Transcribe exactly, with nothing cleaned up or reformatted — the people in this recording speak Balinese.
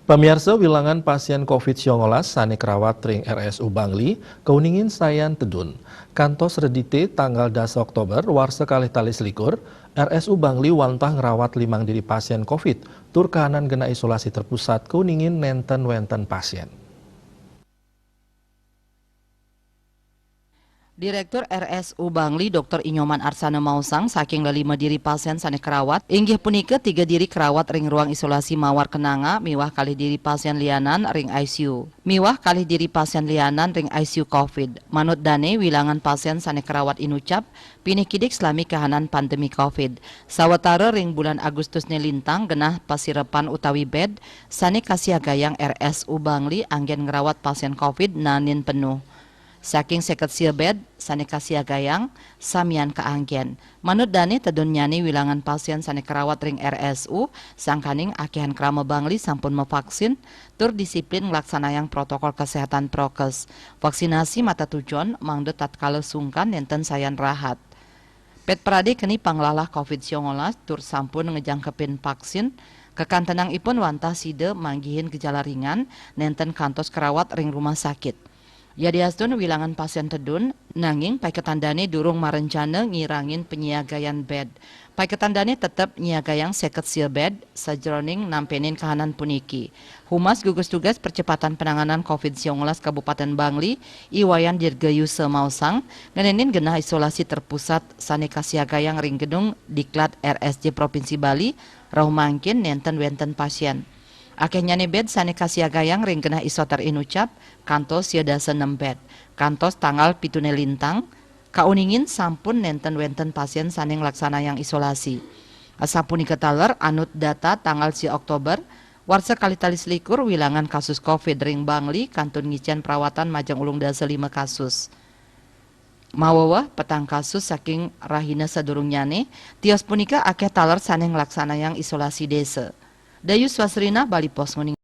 Pamiarsa, wilangan pasien covid siangolas sane krawat ring R S U Bangli kauningin sayan tedun. Kantos redite tanggal dasa Oktober warsa kalih tali selikur, R S U Bangli wantah ngrawat limang diri pasien covid, tur kahanan genah isolasi terpusat kauningin nenten wenten pasien. Direktur R S U Bangli, Doktor Inyoman Arsana maosang, saking lelima diri pasien sane krawat, inggih punika tiga diri krawat ring ruang isolasi mawar kenanga miwah kalih diri pasien lianan ring I C U, miwah kalih diri pasien lianan ring I C U covid. Manut dane, wilangan pasien sane krawat inucap pinih kidik salami kahanan pandemi covid. Sawatara ring bulan Agustus ne lintang, genah pasirepan utawi bed sane kasiagayang R S U Bangli anggen ngrawat pasien covid naenin penuh. Saking seket sia bed sane kasiagayang, samian kaanggen. Manut dane, tedunnyane wilangan pasien sane krawat ring R S U, sangkaning akehan krama Bangli sampun mavaksin tur disiplin nglaksanayang protokol kesehatan prokes. Vaksinasi matetujon mangda tatkala sungkan nenten sayan rahat. Pet prade keni panglalah covid siangolas tur sampun ngejangkepin vaksin, kakantenang ipun wantah sida manggihin gejala ringan nenten kantos krawat ring rumah sakit. Yadiastun wilangan pasien tedun, nanging paiketan dane durung marencana ngirangin panyiagayan bed. Paiketan dane tetep nyiagayang seket sia bed sajeroning nampenin kahanan puniki. Humas Gugus Tugas Percepatan Penanganan covid siangolas Kabupaten Bangli, I Wayan Dirgayusa maosang, ngenenin genah isolasi terpusat sane kasiagayang ring gedung Diklat R S J Provinsi Bali, rauh mangkin nenten wenten pasien. Akehnyane bed sane kasiagayang ring genah isoter inucap kantos sia dasa nem bed. Kantos tanggal pitune lintang, kauningin sampun nenten wenten pasien sane nglaksanayang isolasi. Asapunika taler, anut data tanggal sia Oktober, warsa kalih tali selikur, wilangan kasus covid ring Bangli kantun ngicen perawatan majeng ulung dasa lima kasus. Maweweh petang kasus saking rahina sadurungnyane, tios punika akeh taler sane nglaksanayang isolasi desa. Dayu Swasrina, Bali Post, nguning.